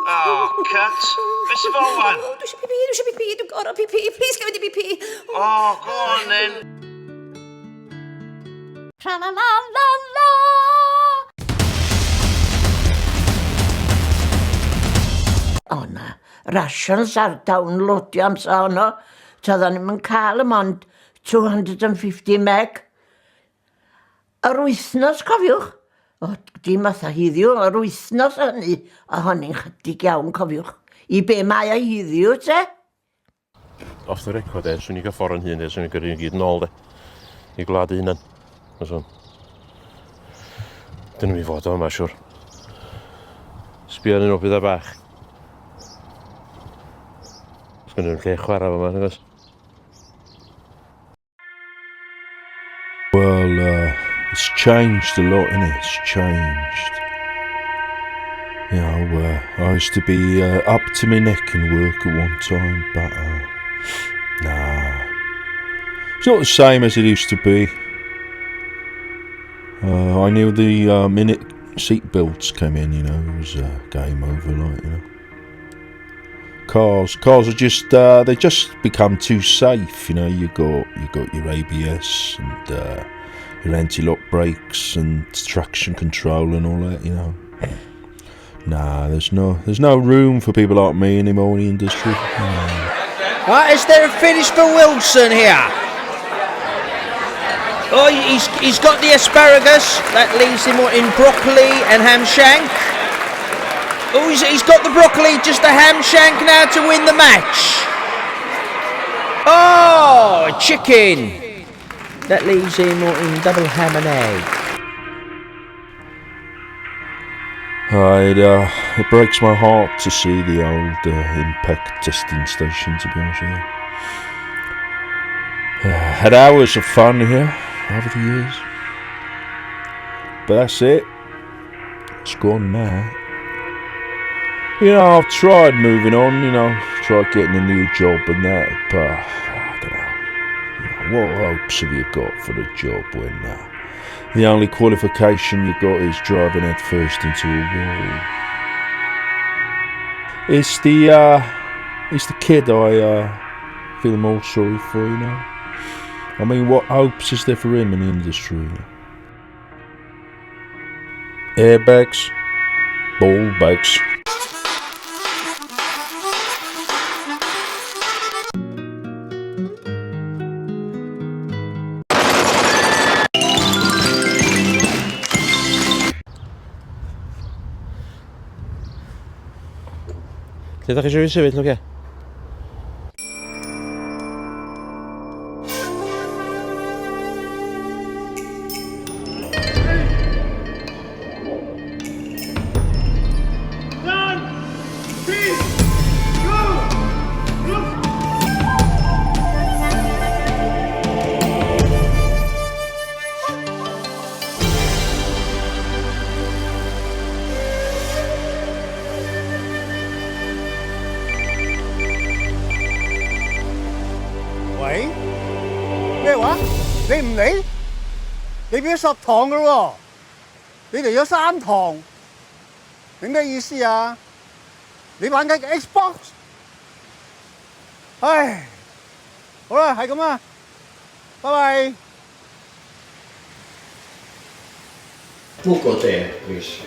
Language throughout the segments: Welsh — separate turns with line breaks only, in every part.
Oh, cut. Be sy'n fo wan?
Dwi eisiau pipi, dwi eisiau pipi, dwi'n gorau pipi. Please, gael mynd i pipi.
Oh, go on then.
Tra la la la la.
O na, rations ar downloadio amser honno. Toedden ni'm yn cael ym ond 250 meg. Yr wythnos, cofiwch. O, dim fatha hiddiw, yr wythnos hynny, a honi'n chydig iawn, cofiwch. I be mae o hiddiw, te?
Off the record de, swn i'n cael ffordd yn hun de, swn i'n gyrru nhw gyd nôl de. I gwlad eu hunan. Fysen. Dyn nhw'n i fod o yma, siwr. Sbio arnyn nhw, pethau bach. Sgynny nhw'n lle chwarae fo yma, nag oes?
Well, uh, it's changed a lot, innit? It's changed. You know, uh, I used to be uh, up to my neck in work at one time, but uh, nah. It's not the same as it used to be. Uh, I knew the uh, minute seatbelts came in, you know, it was uh, game over, like, you know. Cars, cars are just uh, they just become too safe. You know, you got you got your ABS and uh, your anti-lock brakes and traction control and all that. You know, nah, there's no there's no room for people like me anymore in the industry. No.
Right, is there a finish for Wilson here? Oh, he's, he's got the asparagus. That leaves him in broccoli and ham shank. Oh, he's, he's got the broccoli, just the ham shank now to win the match. Oh, chicken. That leaves him in double ham and egg.
It, uh, it breaks my heart to see the old uh, impact testing station, to be honest with you. Uh, had hours of fun here over the years. But that's it. It's gone now. You know, I've tried moving on, you know, tried getting a new job and that, but I don't know. You know what hopes have you got for the job when uh, the only qualification you got is driving headfirst into a wall? It's the uh, it's the kid I uh, feel more sorry for, you know. I mean, what hopes is there for him in the industry? Airbags, ball bags.
Lle ydych chi eisiau fi sefyll, oce?
喂？咩話？你唔嚟？你變咗十堂噶咯喎！你嚟咗三堂，你咩意思啊？你玩緊 Xbox？唉，好啦，係咁啦，拜拜。
We'll go there, please.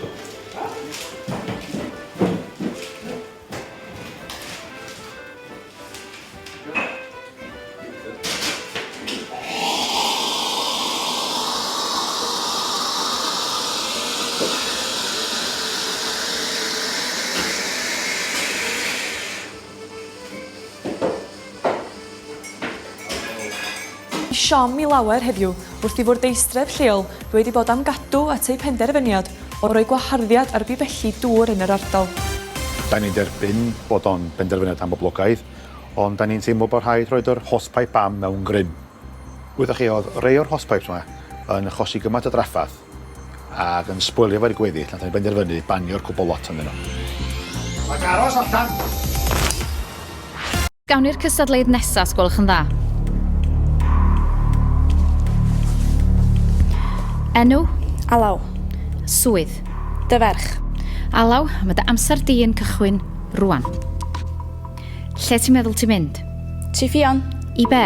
Siom i lawer heddiw wrth i fwrdeistref lleol ddweud ei bod am gadw at eu penderfyniad o roi gwaharddiad ar bibelli dŵr yn yr ardal.
Da ni'n derbyn bod o'n benderfyniad amhoblogaidd, ond da ni'n teimlo bod rhaid rhoid yr hosepipe ban mewn grym. Wyddoch chi, oedd rei o'r hosepipes yma yn achosi gymaint o drafferth ac yn sboilio fo'r gweddill, nath ni benderfynu banio'r cwbl lot ohonyn nhw.
Ac aros allan!
Gawn ni'r cystadleuydd nesa, os gwelwch yn dda. Enw?
Alaw.
Swydd.
Dy ferch.
Alaw, mae dy amser di yn cychwyn rwan. Lle ti'n meddwl ti'n mynd?
Tŷ Ffion.
I be?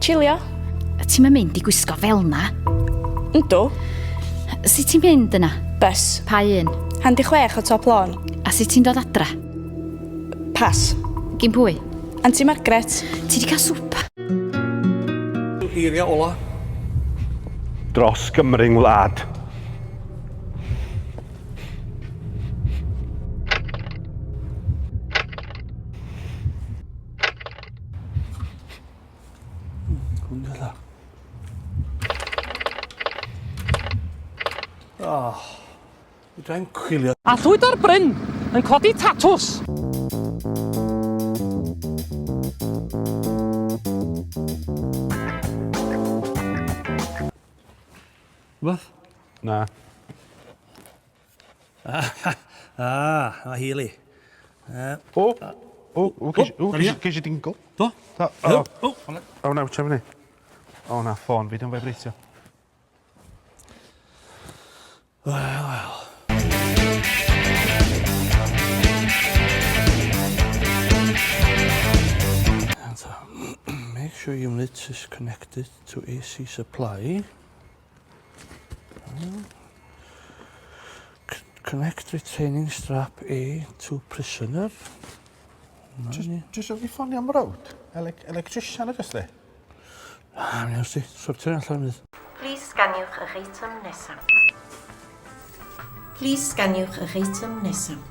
Chilio.
Ti'm yn mynd i gwisgo fel 'na.
Yndw.
Sut ti'n mynd yna?
Bus.
Pa un?
Handi chwech o Top Lôn.
A sut ti'n dod adra?
Pass.
Gin pwy?
Anti Margaret.
Ti di cael swpa?
Eiriau ola.
Dros Gymru'n wlad.
Hwn dda. Oh, fedrai'm chwilio.
A llwyd o'r bryn yn codi tatws.
Rhywbeth?
Na.
Ah, a Healy.
O! O, o, ces i dingle.
Do?
Do. O, o, o, na, wyt fyny. O, na, ffôn fi, dwi'n vibratio.
Wel, wel. Make sure unit is connected to AC supply. Connect retaining strap A to prisoner.
Jyst oedd i ffonio am rowd? Electrician ydych chi?
Na, mi wnest ti. Sortio allan fydd.
Plis sganiwch eich eitem nesaf. Plis sganiwch eich eitem nesaf.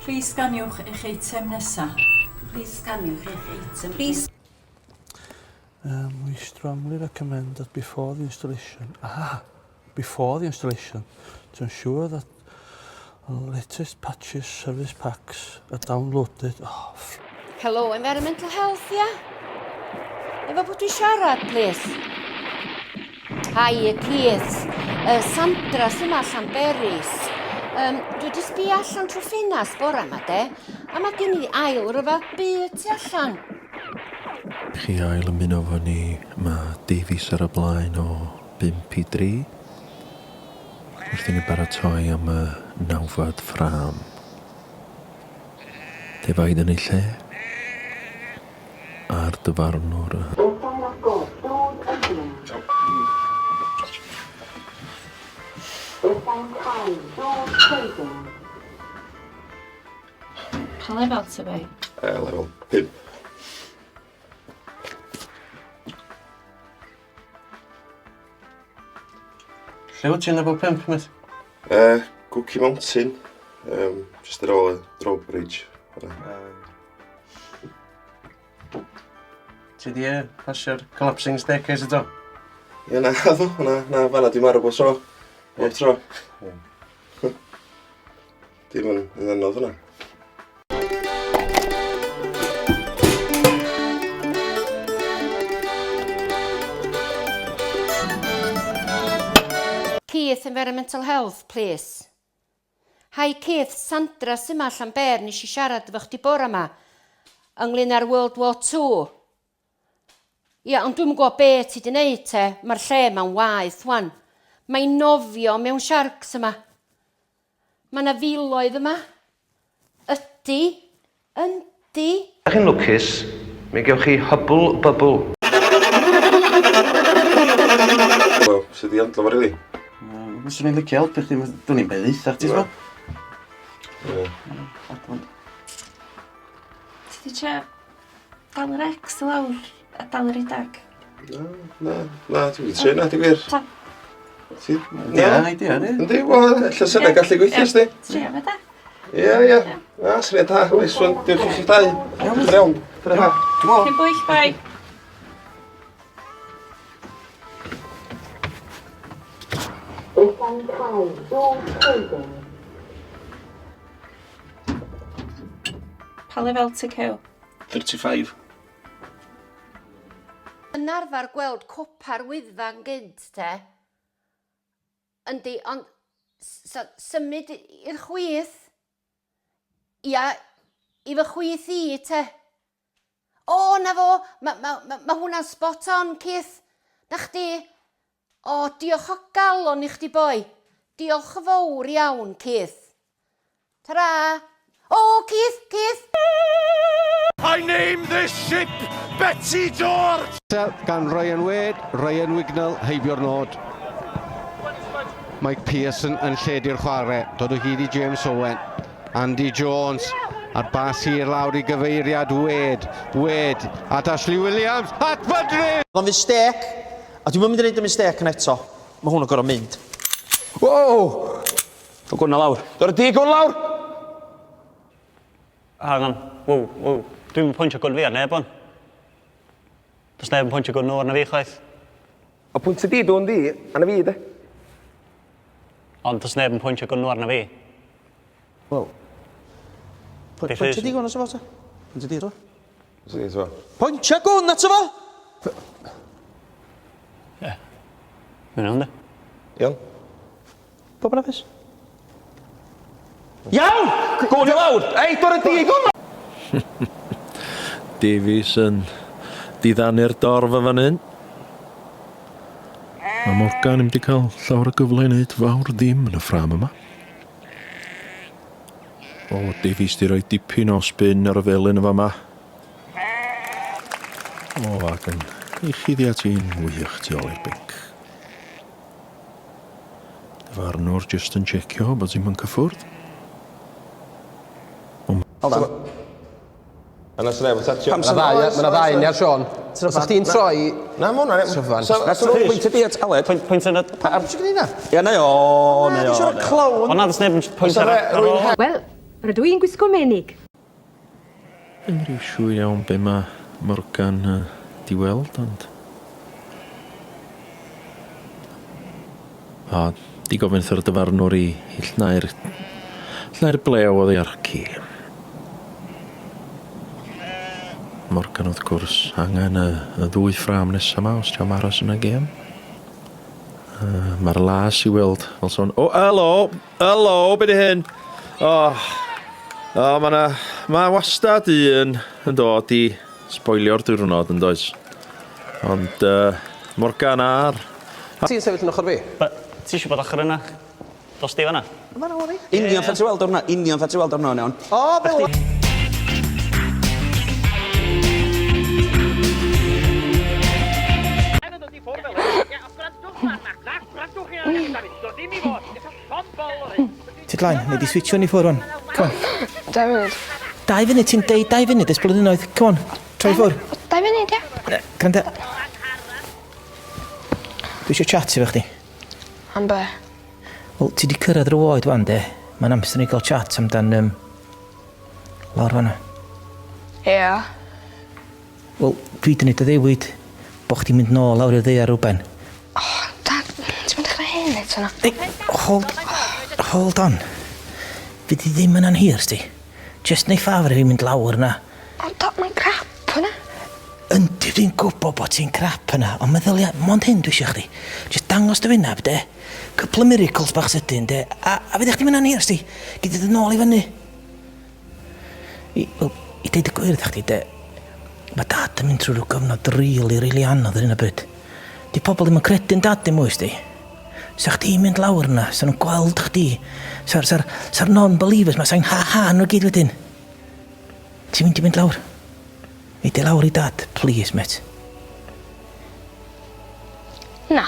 Plis sganiwch eich eitem nesaf.
Plis sganiwch eich eitem. Plis
Um, we strongly recommend that before the installation, ah, before the installation, to ensure that the latest patches, service packs are downloaded. Oh,
Hello, Environmental Health, ia? Efo pwy dwi'n siarad, please? Hi, Keith. Sandra sy'n ma Llanberis. Um, dwi wedi sbio allan trwy ffenast bora yma, de? A mae gen i ail ryfedd byd tu allan.
Chi ail ymuno fo ni, mae Davies ar y blaen o 5 i 3. Wrth i ni baratoi am y nawfed ffrâm. Defaid yn ei lle. A'r dyfarnwr y...
Pa lefel ti fei?
Lefel 5.
Lle wyt ti'n lefel 5, mate?
Cookie Mountain. Um, just ar ôl y drawbridge.
Ti di pasio'r collapsing staircase eto?
Ie, na, ddo, na, na, fanna dwi'n marw bob tro. Bob tro. Dim yn yn anodd yna.
Keith, Environmental Health, please. Hi Keith, Sandra sy 'ma Llanbêr, nes i siarad efo chdi bora 'ma ynglyn â'r World War Two. Ia, ond dwi'm yn gwybod be ti 'di neud te, mae'r lle 'ma'n waeth wan. Mae'n nofio mewn sharks yma. Mae 'na filoedd yma. Ydy. Yndi.
Dach chi'n lwcus, mi gewch chi Hubble Bubble.
Wel, sut i handlo fo rili?
Fyswn i'n licio helpu chdi, dwn i'm be ddeutha chdi, t'mo'?
Ie.
Ti 'di trio dal yr ex i lawr a dal yr redag?
Na, na, na, dwi'm 'di trio na, deu gwir.
Ta.
Ti?
Idea, idea, yndi?
Yndi, wel, ella sy'n gallu gweithio, sdi?
Trio fe da.
Ie, ie. Na, syniad da. Nice one. Diolch i chi dau. Iawn. Iawn. Dyna.
Cyn bwyll, bye. Pa lefel ti Cew?
35.
Yn arfer gweld copa'r Wyddfa yn gynt te. Yndi, ond so, symud i'r chwith. Ia, i fy chwith i te. O, na fo, mae ma, ma, ma hwnna'n spot on, Keith. Na chdi. O, diolch o galon i chdi boi. Diolch yn fowr iawn, Keith. Tara! O, Keith, Keith!
I name this ship Betsy George!
Gan Ryan Wade, Ryan Wignall heibio'r nod. Mike Pearson yn lledu'r chwarae. Dod o hyd i James Owen. Andy Jones a'r bas hir lawr i gyfeiriad Wade. Wade at Ashley Williams. At Fydri!
Oedd o'n fistêc, a dwi'm yn mynd i neud y mistêc yna eto. Mae hwn yn gorfod mynd.
Wow! O gwn lawr. Dod y di gwn lawr!
Hang on. Wow, wow. Dwi'm yn pwyntio gwn fi ar neb on. Does neb yn pwyntio gwn nhw arna fi chwaith.
O pwyntio di dwn di, arna fi de.
Ond does neb yn pwyntio gwn nhw arna fi.
Wel. Pwyntio di gwn ato fo ta? Pwyntio di ato fo?
Pwyntio di ato fo?
Pwyntio gwn ato fo!
Ie. Mae'n iawn, de.
Iawn.
Pob yn hapus?
Iawn! Gwn i lawr! Ei, dod y di gwn!
Davies yn diddanu'r dorf yn fan hyn. Mae Morgan ddim wedi cael llawer o gyfle i wneud fawr ddim yn y ffrâm yma. O, Davies di roi dipyn o spin ar y felyn yn fama. O, ac yn ei chuddiad hi'n wych tu ôl i'r beic. Dyfarnwr jyst yn checio bod ddim yn cyffwrdd.
Hold on.
Yna sy'n neb yn touchio.
Pam sy'n ddau, mae yna ddau ni ar Sean. Os ydych chi'n troi...
Na, mae hwnna'n...
Tryfan.
So, so nhw'n pwyntio di at Aled.
Pwynt yn y...
Pam ti'n gwneud na?
Ie, neu o, neu o.
Na, dwi'n clown.
O na, does neb yn pwynt ar...
Wel, rydw i'n gwisgo menig.
Ddim rhyw siŵr iawn be mae Morgan uh, di weld, ond... A di gofyn wrth yr dyfarnwr i, i llnau'r, llnau'r blew oddi ar ci. Morgan wrth gwrs angen y, y ddwy ffrâm nesaf yma os ti am aros yn y gêm. Uh, Mae'r las i weld fel sôn. O, oh, helo! Helo, be di hyn? O, oh, oh, mae na, mae wastad un yn dod i sboilio'r diwrnod yn does. Ond uh, Morgan ar...
Ti'n sefyll yn ochr fi?
Ba, ti eisiau bod ochr yna? Dos di fanna.
Fanna o'n i.
Union fatha ti weld o'r na, union fatha ti weld o'r na, iawn.
O, fel...
Ti dlaen, nei di switcho ni ffwr wan. Come on.
Dau funud.
Dau funud, ti'n deud dau funud ers blynyddoedd. Come on, troi ffwr.
Dau funud, ia.
Gwranda. Dwi eisiau chat efo chdi.
Am be?
Wel, ti di cyrraedd rhyw oed wan, de. Mae'n amser ni gael chat amdan, um, lawr fanna.
Ia.
Wel, dwi 'di neud addewid bo' chdi'n mynd nôl lawr i'r ddaear rywben.
O, Dad, ti'n mynd dechrau hyn eto na?
Ei, hold, hold on. Fydd di ddim yna'n hir, sti. Just neu ffafr i fi mynd lawr yna.
O, Dad, mae'n crap yna.
Yndi, dwi'n gwybod bod ti'n crap yna, ond meddylia, mond hyn dwi eisiau chdi. Just dangos dy wyneb, de. Couple of miracles bach sydyn, de. A, a fydd chdi'n mynd yna'n hir, sti. Gyd i ddod nôl i fyny. I, wel, i deud y gwir wrth chdi, de, mae dad yn mynd trwy rhyw gyfnod rili, rili anodd ar hyn o bryd. Di pobl ddim yn credu'n dad dim mwy, sti. Sa chdi'n mynd lawr yna, sa nhw'n gweld chdi. Sa'r sa, sa non-believers ma, sa'n ha-ha nhw gyd wedyn. Ti'n mynd i mynd lawr? Ei di lawr i dad, please, mate.
Na.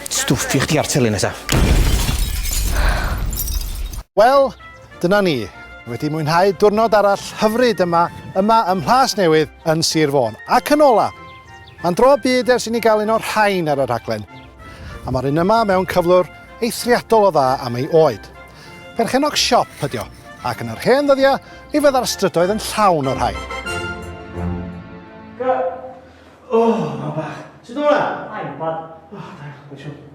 Stwffio chdi ar teli nesa.
Wel, dyna ni. Wedi mwynhau diwrnod arall hyfryd yma, yma ym Mhlas Newydd yn Sir Fôn. Ac yn ola, mae'n dro byd ers i ni gael un o'r rhain ar y rhaglen. A mae'r un yma mewn cyflwr eithriadol o dda am ei oed. Perchennog siop ydi o, ac yn yr hen ddyddiau, mi fydda'r strydoedd yn llawn o'r rhain.
O, oh, mam bach. Sut o'na?
I'm bad.
Oh, da, mae'n siŵr.